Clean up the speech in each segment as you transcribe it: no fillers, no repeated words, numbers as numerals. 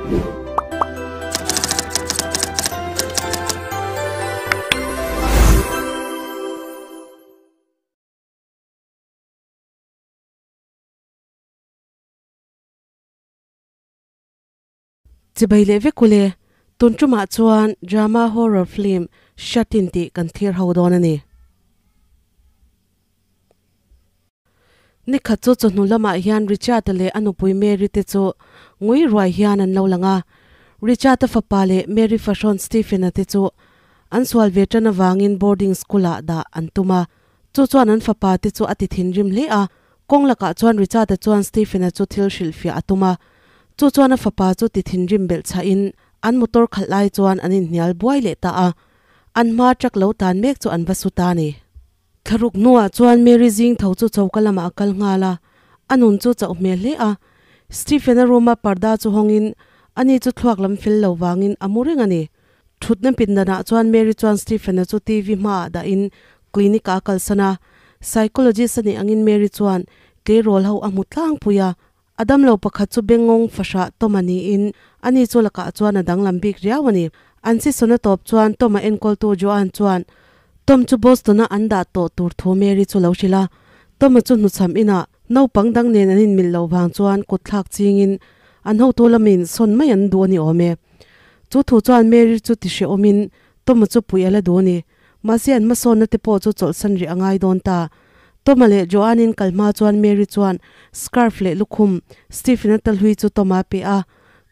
Chibai leh vek ule, tun tumah chuan drama horror film Shut-In tih kan thlir ho dawn a ni. Ni khat chu chawhnu lamah hian Richard-a leh a nupui Mary te chu ngui ruai hian an lo lang a. Richard-a fapa leh Mary fahrawn Stephen-a te chu an sual ve tan avangin boarding school-ah dah an tum a. Chu chuan an fapa te chu a ti thinrim hle a. Kawng lakah chuan Richard-a chuan Stephen-a chu thil hrilhfiah a tum a. Chu chuan a fapa chu ti thinrim belh chhahin an motor khalh lai chuan an inhnial buai leh ta a. An hma truck lo tan mek chu an va su ta a ni. Thlaruk hnuah chuan Mary zing tho chu choka lamah a kal nghal a, a nun chu chauh hmel hle a. Stephen-a room-a parda chu hawngin ani chu thluak lam fel lo vangin a mu reng a ni. Thutna pindanah chuan Mary chuan Stephen-a chu TV hmaah dahin clinic-ah a kalsan a. Psychologist a nih angin Mary chuan tleirawl ho a hmu tlangpui a, A damlo pakhat chu bengngawng fahrah Toma niin ani chu lakah chuan a danglam bik riau a ni. An sisawna tawp chuan Toma enkawltu Joan chuan Tom chu Boston-a an dah tawh tur thu Mary chu lo hrilh a. Toma chu hnuchham inah naupang dang nen an inmilh loh vang chuan kut thlak chingin an hotu lamin sawn mai an duh a ni awm e. Chu thu chuan Mary chu ti hrehawmin Toma chu puih a la duh a ni. Mahse an hmasawnna te pawh chu chawlhsan rih a ngai dawn ta. Toma leh Joanne-in kal hma chuan Mary chuan scarf leh lukhum Stephen-a talhui chu Toma a pe a.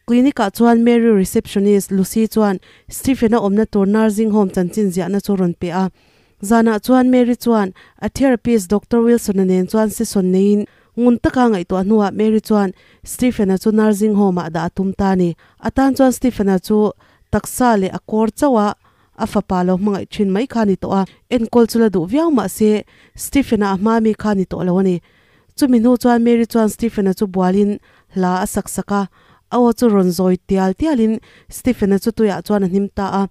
Clinic-ah chuan Mary receptionist Lucy chuan Stephen-a awmna tur nursing home chanchin ziahna chu rawn pe a. Zanah chuan Mary chuan a therapist Doctor Wilson-a nen chuan session neiin ngun taka ngaihtuah hnuah Mary chuan Stephen-a chu nursing home-ah dah a tum ta a ni. A tan chuan Stephen-a chu taksa leh a kawr chauh a A fapa lo hmangaih thin mai kha a ni tawh a, enkawl chu la duh viau mah se Stephen-a a hma mi kha a ni tawh lo a ni. Chumi hnu chuan Mary chuan Stephen-a chu bualin hla a sak sak a, a aw chu rawn zawi tial tialin Stephen-a chu tuiah chuan a hnim ta a.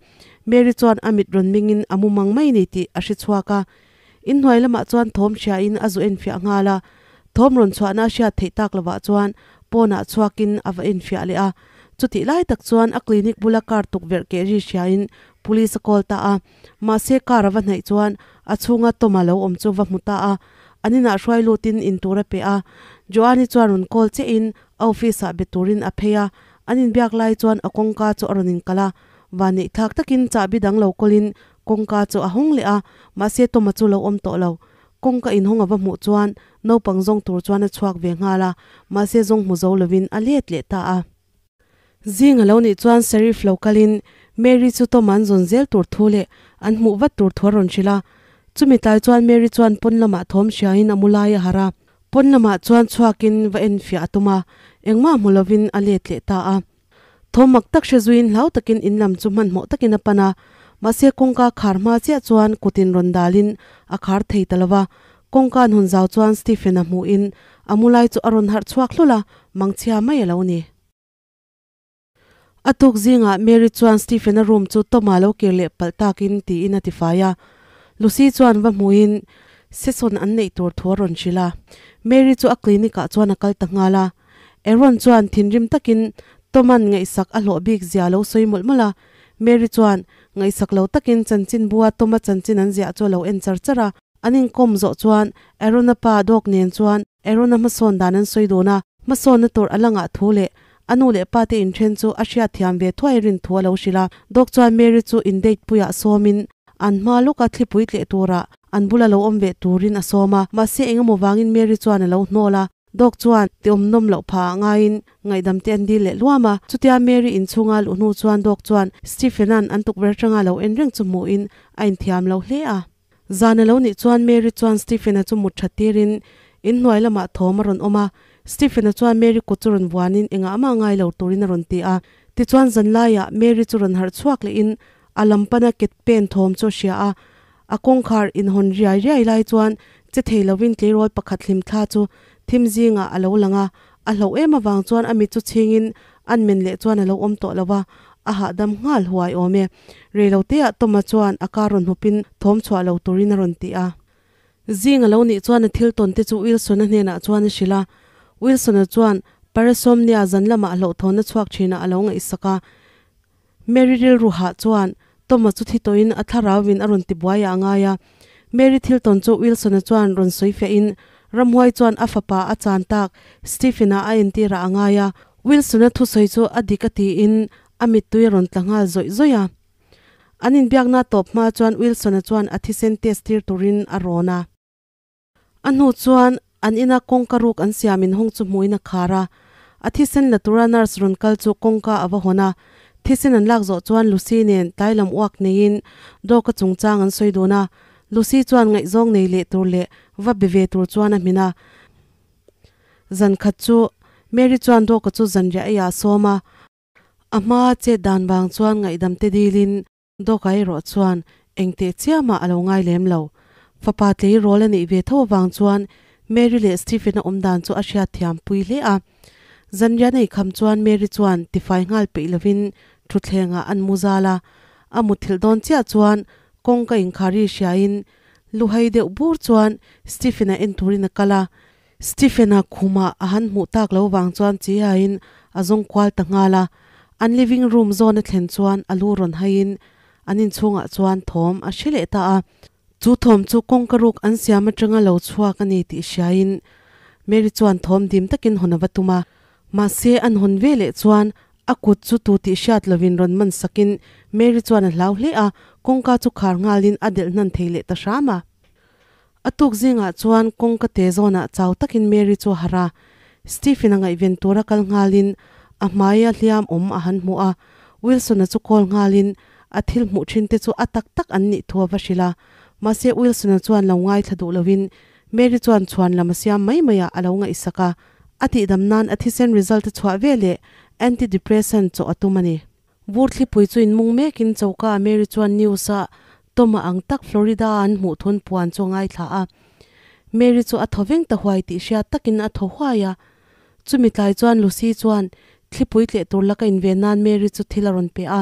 Mary chuan a mit rawn mingin a mu mang mai ni tih a hre chhuak a. Inhnuai lamah chuan thawm hriain a zu enfiah nghal a, thawm rawn chhuahna a hriat theih tak lovah chuan pawnah chhuakin a va enfiah leh a. Chutih lai tak chuan a clinic bula car tukverh keh ri hriain police a call ta a, mahse car a va hnaih chuan a chhunga Toma lo awm chu va hmu ta a, an inah hruai lutin intur a pe a. Joanne chuan rawn call chiahin a office ah be turin a phei a, an inbiak lai chuan a kawngka chu a rawn inkalh a, vanneih thlak takin chahbi dang lo kawlin Kawngka chu a hawng leh a, mahse Toma chu lo awm tawh lo. Kawngka inhawng a va hmuh chuan naupang zawng tur chuan a chhuak ve nghal a, mahse zawng hmu zo lovin a let leh ta a. Zing a lo nih chuan Sheriff lo kalin Mary chu Toma an zawn zel tur thu leh an hmuh vat tur thu a rawn hrilh a. Chumi tlai chuan Mary chuan pawn lamah thawm hriain a mu lai a harh a. Pawn lamah chuan chhuakin va enfiah a tum a, engmah hmu lovin a let leh ta a. Thawm mak tak hre zuiin hlau takin in lam chu hmanhmawh takin a pan a, mahse kawngka khar hma chiah chuan kutin rawn dalin a khar thei ta lo va. Kawngka an hawn zau chuan Stephen-a hmuhin a mu lai chu a rawn harh chhuak hlul a, mangchhia mai a lo ni. A tuk zingah Mary chuan Stephen-a room chu Tom-a lo kir leh palh takin tiin a ti fai a. Lucy chuan va hmuhin session an neih tur thu a rawn hrilh a. Mary chu a clinic-ah chuan a kal ta nghal a. Aaron chuan thinrim takin Toman ngaihsak a hlawh bik zia a lo sawi mawlh mawlh a. Mary chuan ngaihsak lo takin chanchinbua Toma chanchin an ziah chu a lo en char char a. An inkawm zawh chuan Aaron-a pa Doc nen chuan Aaron-a hmasawn dan an sawi dun a. Hmasawnna tur a la ngah thu leh a nu leh pa te inthen chu a hriatthiam ve thuai rin thu a lo hrilh a. Doc chuan Mary chu in date puiah sawmin an hma lawka thlipui tleh turah an bula lo awm ve turin a sawm a. Mahse engemaw vangin Mary chuan a lo hnawl a. Dawk chuan ti awm nawm loh pha ah ngaiin ngaihdam te an dil leh luam a. Chutia Mary inchhunga luh hnu chuan Dawk chuan Stephen-a'n an tukverh atanga lo en reng chu hmuhin a inthiam lo hle a. Zan a lo nih chuan Mary chuan Stephen-a chu mut that tirin inhnuai lamah thawm a rawn awm a. Stephen-a chuan Mary kut chu rawn vuanin engah mah ngai lo turin a rawn ti a. Tichuan zan laiah Mary chu rawn harh chhuak lehin a lam pana ket pen thawm chu a hria a. A kawngkhar inhawn riai riai lai chuan che thei lovin tleirawl pakhat hlim thla chu thim zingah a lo lang a, a hlauh em avang chuan a mit chu chhingin an men leh chuan a lo awm tawh lo va, a hahdam nghal huai awm e. Reiloteah Toma chuan a kar rawn hupin thawm chhuah lo turin a rawn ti a. Zing a lo nih chuan a thil tawn te chu Wilson-a hnenah chuan a hrilh a, Wilson-a chuan. Parasomnia zan lamah hlauhthawnna chhuak thinah a lo ngaihsak a. Mary rilru hah chuan Tom-a chu thi tawhin a thlarauin a rawn ti buai ah a ngai a. Mary thil tawn chu Wilson-a chuan rawn sawi fiahin ramhuai chuan a fapa a chan tak Stephen-a a entirah a ngai a. Wilson-a thusawi chu a dik a tiin a mittui a rawn tla nghal zawih zawih a. An inbiakna tawp hma chuan Wilson-a chuan a thisen test tir turin a rawn a. A hnu chuan an ina kawngka ruk an siam inhawng chu hmuhin a khar a. A thisen la tura nurse rawn kal chu kawngka a va hawn a. Thisen an lak zawh chuan Lucy nen tlai lam uak neiin dawka chungchang an sawi dun a. Lucy chuan ngaihzawng nei leh tur leh va be ve tur chuan a hmin a. Zan khat chu Mary chuan dawka chu zanriah eiah a sawm a. A hmaa chet dan vang chuan ngaihdam te dilin Dawka erawh chuan engteh chiamah a lo ngai lem lo. Fapa tleirawl a neih ve tho avang chuan Mary leh Stephen-a awm dan chu a hriat thiam pui hle a. Zanriah nei kham chuan Mary chuan tifai nghal peih lovin thutthlengah an mu zal a. A mutthilh dawn chiah chuan kawngka inkhari hriain luhai deuh bur chuan Stephen-a en turin a kal a. Stephen-a khumah a han hmuh tak lo vang chuan chiaiin a zawng kual ta nghal a, an living room zawn a thlen chuan a lu rawn haiin an inchhungah chuan thawm a hre leh ta a. Chu thawm chu kawngka ruk an siam atanga lo chhuak a ni tih hriain Mary chuan thawm dim takin hawn a va tum a, mahse an hawn ve leh chuan a kut chu tu tih hriat lovin rawn man sakin Mary chuan a hlau hle a, kawngka chu khar nghalin a delh hnan thei leh ta hram a. A tuk zingah chuan kawngka te zawnah chau takin Mary chu a harh a, Stephen-a ngaihven tura kal nghalin a hmaia hliam awm a han hmu a, Wilson-a chu call nghalin a thil hmuh thin te chu a tak tak an nih thu a va hrilh a, mahse Wilson-a chuan lo ngaithla duh lovin Mary chuan chhuan lam a siam mai maiah a lo ngaihsak a, a tihdam nan a thisen result a chhuah veleh antidepressant chawh a tum a ni. Vur thlipui chu inmung mekin choka Mary chuan news a Tom-a ang tak Florida a an hmuh thun puan chu a ngaithla a. Mary chu a thaw veng ta huai tih hriat takin a thaw huai a. Chumi tlai chuan Lucy chuan thlipui tleh tur laka inven nan Mary chu thil a rawn pe a.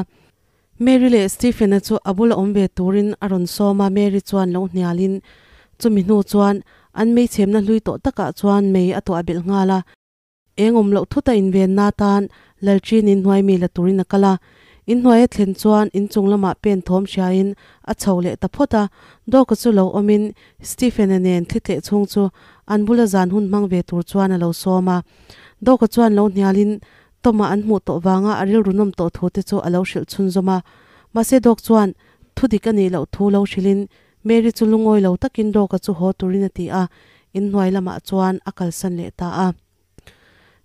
Mary leh Stephen-a chu a bula awm ve turin a rawn sawm a, Mary chuan lo hnialin chumi hnu chuan an meichhemna hlui tawh takah chuan mei a tuah belh nghal a. Eng awm loh thuta invenna atan Lalchin inhnuai mi la turin a kal a. Inhnuai a thlen chuan inchung lamah pen thawm hriain a chho leh ta phawt a. Dawka chu lo awmin Stephen-a nen thli tleh chhung chu an bula zan hun hmang ve tur chuan a lo sawm a. Dawka chuan lo hnialin Tom-a an hmuh tawh vanga a rilru nawm tawh thu te chu a lo hrilh chhunzawm a. Mahse Dawk chuan thu dik a nih loh thu lo hrilhin Mary chu lungawi lo takin Dawka chu haw turin a ti a, inhnuai lamah chuan a kalsan leh ta a.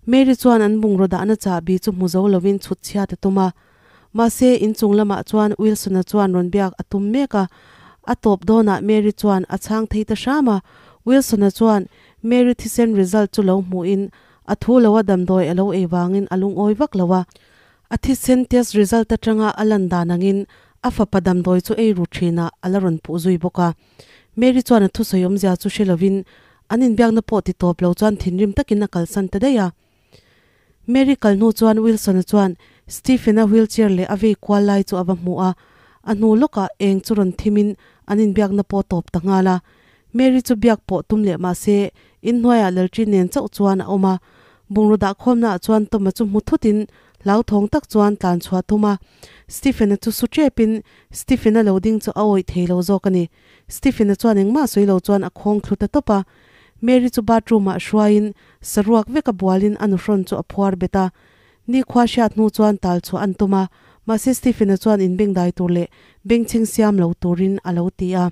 Mary chuan an bungraw dahna chahbi chu hmu zo lovin chhut chhiat a tum a. Mahse, inchung lamah chuan Wilson-a chuan rawn biak a tum mek a. A tawp dawnah Mary chuan a chhang thei ta hram a. Wilson-a chuan Mary thisen result chu lo hmuhin a thu lo a damdawi a lo ei vangin a lungawi vak lo a. A thisen test result atanga a lan dan angin a fapa damdawi chu ei ru thinah a la rawn puh zui bawk a. Mary chuan a thusawi awmzia chu hre lovin an inbiakna pawh ti tawp lo chuan thinrim takin a kalsan ta daih a. Mary kal hnu chuan Wilson-a chuan Stephen-a wheelchair leh a vei kual lai chu a va hmu a, a hnu lawkah eng chu rawn thimin an inbiakna pawh tawp ta nghal a. Mary chu biak pawh tum leh mah se inhnuaiah Lalṭi nen chauh chuan a awm a. Bungraw dahkhawmnaah chuan Tom-a chu hmu thutin hlauthawng tak chuan tlan chhuah tum a. Stephen-a chu su ṭepin Stephen-a lo ding chu a awih thei lo zawk a ni. Stephen-a chuan engmah sawi lo chuan a khawng thlu ta tawp a. Mary chu bathroom-ah hruaiin saruak veka bualin a nuhrawn chu a phuar bet a. Nikhua hriat hnu chuan tal chhuah an tum a, mahse Stephen-a chuan inbengdai tur leh bengchheng siam lo turin a lo ti a.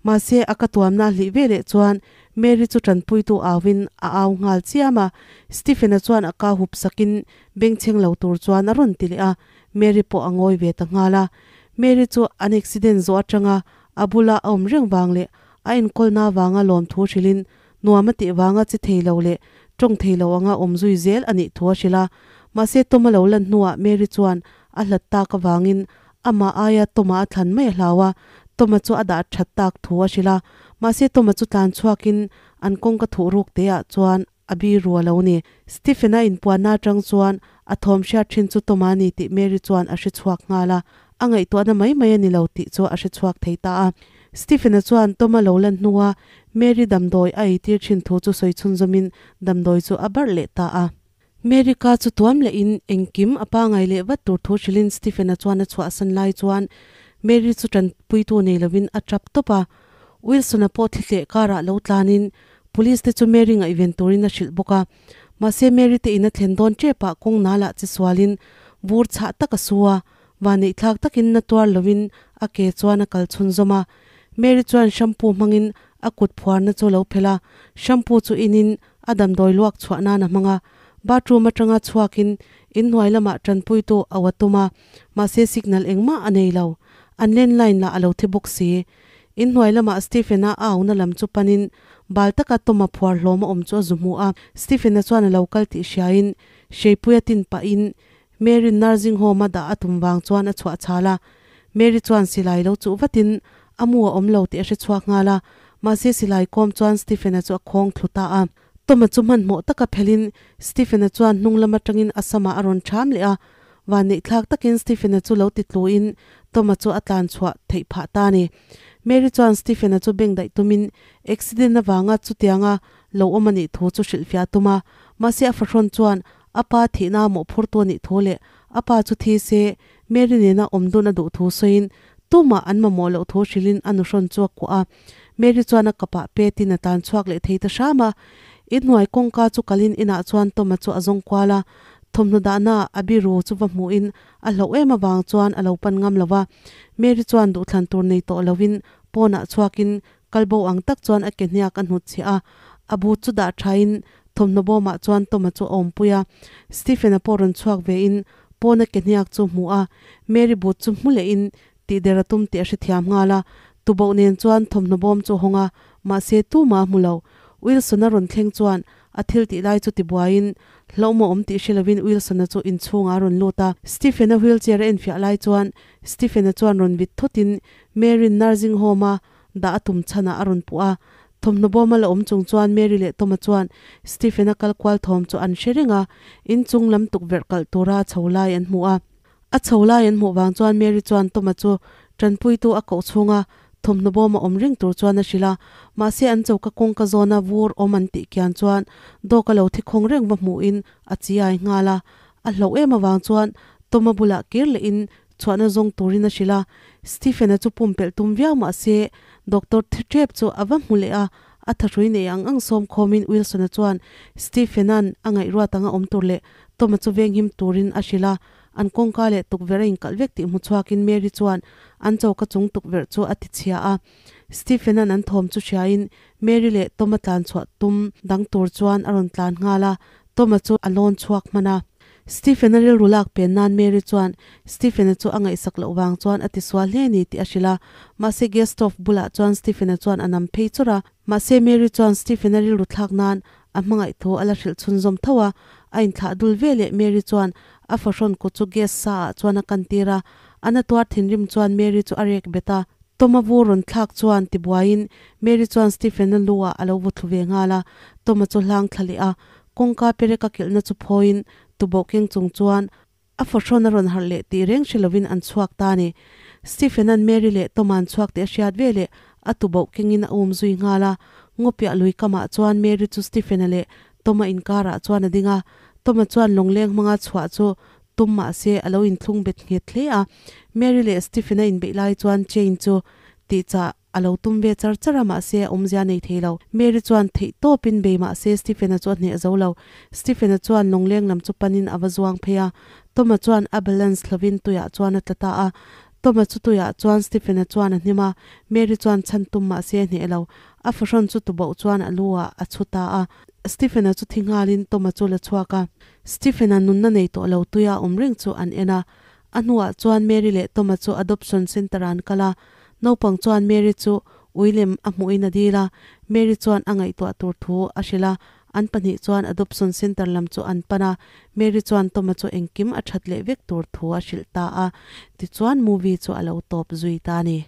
Mahse, a ka tuamna a hlih veleh chuan Mary chu tanpuitu auin a au nghal chiam a. Stephen-a chuan a ka hup sakin bengchheng lo tur chuan a rawn ti leh a, Mary pawh a ngawi ve ta nghal a. Mary chu an accident zawh atanga a bula a awm reng vang leh a enkawlna vanga lawmthu hrilhin nuam a tih vanga che thei lo leh tawng thei lo anga awm zui zel a nih thu a hrilh a. Mahse, Tom-a lo lan hnuah Mary chuan a hlat tak avangin Amah aia Toma a thlan mai a hlau a, Toma chu a dah that tak thu a hrilh a. Mahse Toma chu tlan chhuakin an kawngka thuh ruk te ah chuan a bi ru a lo ni. Stephen-a inpuanna atang chuan a thawm hriat thin chu Toma a ni tih Mary chuan a hre chhuak nghal a, a ngaihtuahna mai mai a ni lo tih chu a hre chhuak thei ta a. Stephen-a chuan Toma lo lan hnua Mary damdawi a eitir thin thu chu sawi chhunzawmin damdawi chu a barh leh ta a. Mary ka chu tuam leh in engkim a pangai leh vat tur thu hrilhin Stephen-a chuan a chhuahsan lai chuan Mary chu tanpuitu nei lovin a tap tawp a. Wilson-a pawh thli tleh karah lo tlanin Police te chu Mary ngaihven turin a hrilh bawk a. Mahse Mary te in a thlen dawn tepah kawng nalah che sualin bur chhah tak a su a, vaneihthlak takin na tuar lovin a ke chuan a kal chhunzawm a. Mary chuan shampoo hmangin a kut phuarna chu a lo phelh a, shampoo chu inin a damdawi luak chhuah nan a hmang a. Bathroom atanga chhuakin inhnuai lamah tanpuitu a ua tum a, mahse signal engmah a nei lo. An landline lah a lo thi bawk si. Inhnuai lamah Stephen-a a auna lam chu panin bal taka Tom-a phuar hlawm a awm chu a zu hmu a. Stephen-a chuan a lo kal tih hriain Hreipuia tin pahin Mary nursing home-a dah a tum vang chuan a chhuah chhal a. Mary chuan silai lo chuh vatin a mu a awm lo tih a hre chhuak nghal a, mahse silai kawm chuan Stephen-a chu a khawng thlu ta a. Tom-a chu hmanhmawh taka phelhin Stephen-a chuan hnung lam atangin a samah a rawn ṭham leh a, vanneihthlak takin Stephen-a chu lo ti tluin Tom-a chu a tlan chhuah theih phah ta a ni. Mary chuan Stephen-a chu beng daih tumin accident avanga chutianga lo awm a nih thu chu hrilhfiah a tum a, mahse a fahrawn chuan a pa thihna mawhphurtu a nih thu leh a pa chu thi se Mary nena awm dun a duh thu sawiin tumah an mamawh loh thu hrilhin a nuhrawn chu a kuah a. Mary chuan a kapah petin a tan chhuak leh thei ta hram a. Inhnuai kawngka chu kalin inah chuan Tom-a chu a zawng kual a. Thawmhnaw dahna a biru chu va hmuhin a hlauh em avang chuan a lo pan ngam lo va. Mary chuan duhthlan tur nei tawh loin pawnah chhuakin kalbo ang tak chuan a ke hniak a hnutchhiah a. A bu chu dah thain thawmhnaw bawmah chuan Tom-a chu a awmpui a. Stephen-a pawh rawn chhuak vein pawna ke hniak chu hmu a. Mary but chu hmu lehin Tihder a tum tih a hrethiam nghal a, tuboh nen chuan thawmhnaw bawm chu a hawng a, mahse tumah a hmu lo. Wilson-a rawn thleng chuan a thil tih lai chu tibuaiin hlauhmawh awm tih hre lovin Wilson-a chu inchhungah a rawn lut a. Stephen-a wheelchair a enfiah lai chuan Stephen-a chuan rawn vit thutin Mary-n nursing home-a dah a tum chhanah a rawn puh a. Thawmhnaw bawm a la awm chung chuan Mary leh Tom-a chuan Stephen-a kal kual thawm chu an hre reng a, inchung lam tukverh kalh tura a chho lai an hmu a. A chho lai an hmuh vang chuan Mary chuan Tom-a chu tanpuitu a koh chhunga thawmhnaw bawm a awm reng tur chuan a hrilh a. Mahse an choka kawngka zawna vur awm an tih kian chuan dawk a lo thi khawng reng va hmuhin a chi ai nghal a. A hlauh em avang chuan Tom-a bulah kir lehin chhuahna zawng turin a hrilh a. Stephen-a chu pumpelh tum viau mahse doctor thi tep chu a va hmu leh a, a thahrui nei ang ang sawm khawmin Wilson-a chuan Stephen-a'n a ngaihruat anga awm tur leh Tom-a chu venghim turin a hrilh a. An kawngka leh tukverh a inkalh vek tih hmu chhuakin Mary chuan an choka chung tukverh chu a ti chhia a. Stephen-a'n an thawm chu hriain Mary leh Tom-a tlan chhuah tum dang tur chuan a rawn tlan nghal a, Tom-a chu a lawn chhuak hman a. Stephen-a rilru lak pen nan Mary chuan Stephen-a chu a ngaihsak loh vang chuan a ti sual hle ni tih a hrilh a. Mahse gas stove bulah chuan Stephen-a chuan a nam phei chawrh a. Mahse Mary chuan Stephen-a rilru thlak nan A hmangaih thu a la hrilh chhunzawm tho a, a inthlah dul ve leh Mary chuan a fahrawn kut chu gas sa ah chuan a kan tir a, a na tuar thinrim chuan Mary chu a rek bet a, Tom-a vu rawn thlak chuan tibuaiin Mary chuan Stephen-a lu ah a lo vu thlu ve nghal a, Tom-a chu hlang thla leh a, kawngka perek a kilhna chu phawiin tuboh keng chung chuan A fahrawn a rawn harh leh tih reng hre lovin an chhuak ta a ni. Stephen-a'n Mary leh Tom-a'n chhuak tih a hriat ve leh a tuboh kengin a um zui nghal a. Ngawpiah lui kamah chuan Mary chu Stephen-a leh Tom-a inkarah chuan a ding a. Tom-a chuan lawngleng hmanga chhuah chu tum mah se a lo inthlung bet nghet hle a. Mary leh Stephen-a inbeih lai chuan chain chu tihchah A lo tum ve char char a, mahse a awmzia nei thei lo. Mary chuan theih tawpin bei mahse Stephen-a chu a hneh zo lo. Stephen-a chuan lawngleng lam chu panin a va zuang phei a. Tom-a chuan a balance hlovin tuiah chuan a tla ta a. Tom-a chu tuiah chuan Stephen-a chuan a hnim a, Mary chuan chhan tum mahse a hneh lo. A fahrawn chu tuboh chuan a lu ah a chhu ta a. Stephen-a chu thi nghalin Tom-a chu la chhuak a. Stephen-a nunna nei tawh lo tuia awm reng chu an en a. A hnuah chuan Mary leh Tom-a chu adoption centre-ah an kal a. Naupang chuan Mary chu uilem a hmuhin a dil a, Mary chuan a ngaihtuah tur thu a hrilh a, an pahnih chuan adoption centre lam chu an pan a, Mary chuan Tom-a chu engkim a that leh vek tur thu a hrilh ta a, tichuan movie chu a lo tawp zui ta a ni.